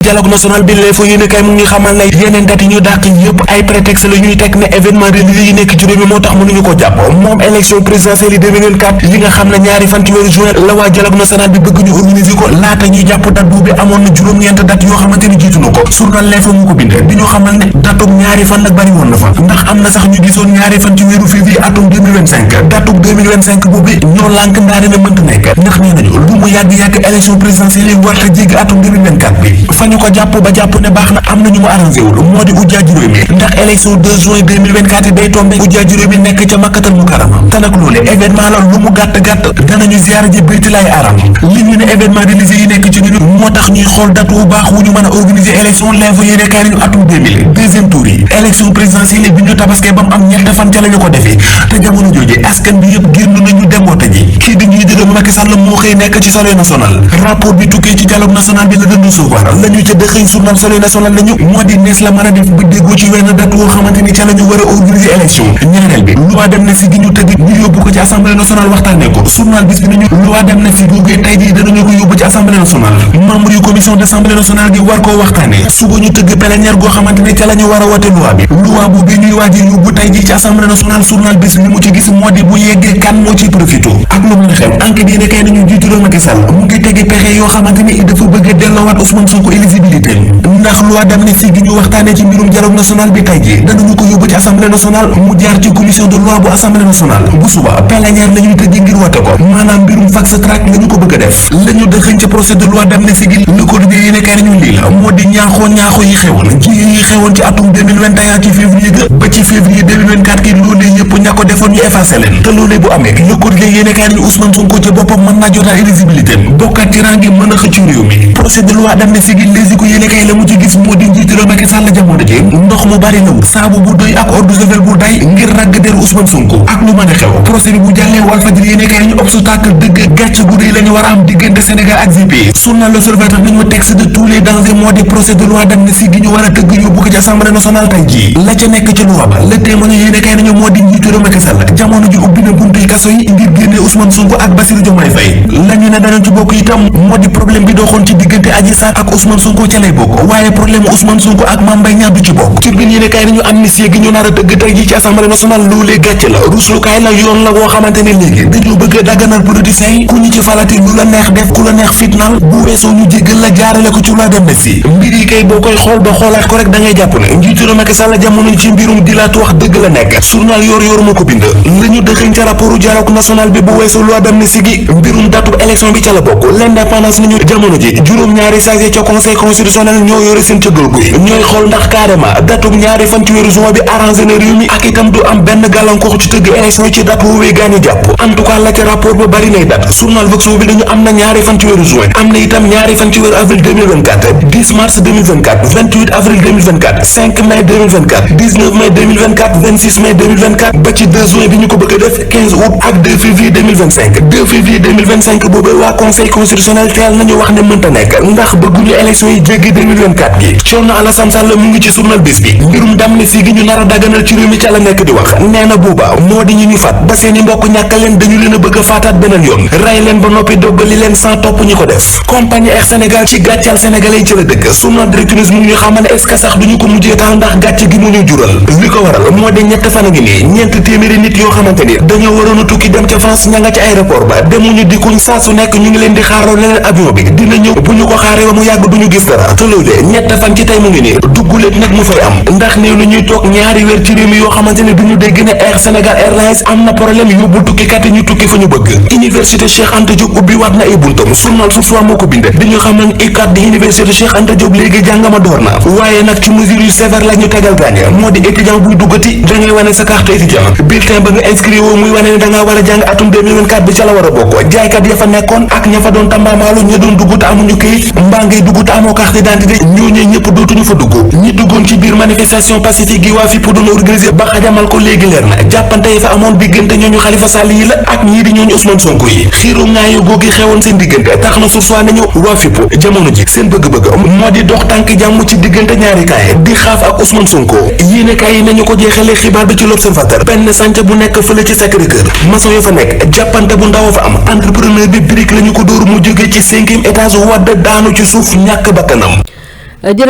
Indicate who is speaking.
Speaker 1: dialogue national bi lee fa yéene kay mu ngi xamal ne yeneen date yi ñu dàq yëpp ay prétexte la ñuy teg ne événement religieux yi nekk ci réew mi moo tax mënuñu ko jàpp moom élection présidentielle yi 2024 yi nga xam ne ñaari fan ci weeru juin la waa dialogue national bi bëgg ñu organiser ko laata ñuy jàpp date boobu amoon na juróom-ñeent date yoo xamante ni jiitu na ko journal lee fa mu ko bind di ñu xamal ne datum ñaari fan nag bari woon na fa ndax am na sax ñu gisoon ñaari fan ci weeru février atum 2025 datum 2025 boobu ñoo lànk ndaare ne mënta nekk ndax nee nañu lu mu yàgg-yàgg élection présidentielle yi warta jégg atum 2024 bi ñu ko jàpp ba jàpp ne baax na am na ñu mu arrangé wul moo di ujjaa juróomi ndax élection 2 juin 2024 yi day tombé ujjaa juróomi nekk ca makkatal mu karama te nag loole événement la lu mu gàtt-gàtt danañu ziyaara ji bayti laay aram li ñu ne événement religieux yi nekk ci ñu moo tax ñuy xool date wu baax wu ñu mën a organiser élection l'info yéene kaay nañu atum 2000 deuxième tour yi élection présidentielle bi ñu tabaskee ba mu am ñett fan ca la ñu ko defee te jamono jooju askan bi yëpp génn nañu dem wote ji kii di ñuy dëgg Macky Sall moo xëy nekk ci Soleil national rapport bi tukkee ci dialogue national bi la doon recevoir ca dëxëñ journal Soleil national lañu moo di nees la mën a def ba déggoo ci wenn date woo xamante ni ca la ñu war a organiser élection ñaareel bi loi d'amnistie gi ñu tëgg ñu yóbbu ko ci assemblée nationale waxtaanee ko journal bis bi nañu loi d'amnistie googee tey jii danañu ko yóbbu ci assemblée nationale membre yu commission d'assemblée nationale gi war koo waxtaanee suba ñu tëgg plénière goo xamante ni ca la ñu war a wote loi bi loi bu bi ñuy waaj yóbbu tey jii ci assemblée nationale journal bis bi li mu ci gis moo di bu yeggee kan moo ciy profité ak lu mën a xew enquête yéene kay nañu jiitu réew Macky Sall mu ngi tegi pexe yoo xamante ni dafa bëgg a delloowaat Ousmane Sonko éligibilité ndax loi d'amnistie gi ñu waxtaanee ci mbirum dialogue national bi tey jii danañu ko yóbbu ci assemblée nationale mu jaar ci commission de loi bu assemblée nationale bu suba plénière la ñuy tëj ngir wote ko maanaam mbirum fast track la ñu ko bëgg a def la ñu dëxëñ ci procès de loi d'amnistie gi le quotidien yéene kay ñu lii la moo di ñaaxoo yi xewoon ci atum 2021 ci février ga ba ci février 2024 ki loolee yëpp ña ko defoon ñu effacé leen te loolee bu amee le quotidien yéene kay ñu Ousmane Sonko ci boppam mën naa jotaa éligibilité bokkaat ci rang gi mën a xëcc réew mi procès de loi d'amnistie gi léegi ko yéene kay la mu ci gis moo di njiitu réew Macky Sall jamono ji ndox mu bari na saabu bu doy ak eau de javel bu day ngir ragg deru Ousmane Sonko ak lu mën a xew procès bi bu jàllee Walfadjri yéene kay ñu obstacle dëgg gàcce gu rëy la ñu war a am diggante Sénégal ak GP journal L'Observateur nañu texte de tous les dangers moo di procès de loi d'amnistie gi ñu war a tëgg yóbbu ko ci assemblée nationale tey jii la ca nekk ci loi ba le témoin yéene kay nañu moo di njiitu réew Macky Sall jamono ji ubbi na buntuy kaso yi ngir génne Ousmane Sonko ak Bassirou Diomaye Faye la ñu ne danañ ci bokk itam moo di problème bi doxoon ci diggante Adji Sarr ak Ousmane Sonko ca lay bokk waaye problème Ousmane Sonko ak Mame Mbaye Niang du ci bokk ci biir yéene kaay nañu amnistie gi ñu nar a tëgg tey ji ci assemblée nationale loolee gàcce la ruslukaay la yoon la woo xamante ne léegi dañoo bëgg a dagganal politiciens yi ku ñu ci falati lu la neex def ku la neex fitnaal bu weesoo ñu jéggal la jaarale ko ci loi d'amnistie mbir yi kay boo koy xool ba xoolaat ko rek da ngay jàpp ne njiitu réew Macky Sall jamono ci mbirum dilaat wax dëgg la nekk journal yor moo ko bind la ñu dëxëñ ca rapportu dialogue national bi bu weesoo loi d'amnistie gi mbirum datu élection bi ca la bokk l'indépendance nañu jamono ji juróom-ñaari sages ca conseil constitutionnel ñoo yore seen cëggal guy ñooy xool ndax carrément datub ñaari fan ci weeru juin bi arrangé na réew mi ak itam du am benn gàllankoor ci tëgg élection yi ci date woowee gaañu jàpp en tout cas la ca rapport ba bari nay date journal Vox bi dañu am na ñaari fan ci weeru juin am na itam ñaari fan ci weeru avril 2024 10 mars 2024 28 avril 2024 5 mai 2024 19 mai 2024 26 mai 2024 ba ci 2 juin bi ñu ko bëgg a def 15 août ak 2 février 2025 2 février 2025 boobee waa conseil constitutionnel teel nañu wax ne mënta nekk ndax bëgguñu élection yi jéggi 2024 gi Thierno Alassane Sall mu ngi ci journal Bés Bi mbirum d'amnistie gi ñu nar a daganal ci réew mi ca la nekk di wax nee na booba moo di ñu faat ba seeni mbokk ñàkk leen dañu leen a bëgg a faataat beneen yoon rey leen ba noppi doggali leen sans topp ñi ko def compagnie Air Sénégal ci gàccal sénégalais yi ci la dëkk journal directrice mu ngi xamal ne est-ce que sax duñu ko mujjee taal ndax gàcce gi mu ñu jural li ko waral moo di ñett fan a ngi nii ñeent téeméeri nit yoo xamante ni dañoo waroon a tukki dem ca France ña nga ci aéroport ba demuñu dikkuñ saa su nekk ñu ngi leen di xaaroo leneen avion bi dina ñëw bu ñu ko xaaree ba mu yàgg duñu gis dara te loolee ñett fan ci tey mu ngi nii dugguleet nag mu fay am ndax néew na ñuy toog ñaari weer ci réew mi yoo xamante ne duñu dégg ne Air Sénégal Airlines am na problème yóbbu tukkikat yi ñu tukki fa ñu bëgg université Cheikh Anta Diop ubbi waat na ay buntam journal Source A moo ko bind dañu xam ne UCAD di université Cheikh Anta Diop léegi jàngama door na waaye nag ci mesure yu sévère la ñu tegal gaañe moo di étudiant buy duggati da ngay wane sa carte étudiant bulletin ba nga inscrit woo muy wane ne da ngaa war a jàng atum 2024 bi ca la war a bokk jaaykat ya fa nekkoon ak ña fa doon tambaamaalu ña doon dugg te amuñu këyit mbaa ngay dugg te amoo carte d'identité ñooñee ñëpp dootuñu fa dugg ñi duggoon ci biir manifestation pacifique gi waa FIP doon organiser ba xajamal ko léegi leer na jàppante yi fa amoon diggante ñooñu Khalifa Sall yi la ak ñii di ñooñu Ousmane Sonko yi xiiru ngaayo googi xewoon seen diggante tax na Source A nañu waa FIP jamono ji seen bëgg-bëgg moo di dox tànk jàmm ci diggante ñaari kaay di xaaf ak Ousmane Sonko yéene kaay yi nañu ko jeexalee xibaar bi ci l'Observateur benn sànc bu nekk fële ci Sacré-Cœur maçon yo fa nekk jàppante bu ndaw fa am entrepreneur bi brique lañu ko dóor mu jóge ci 5e étage wadd daanu ci suuf ñàkk bakkanam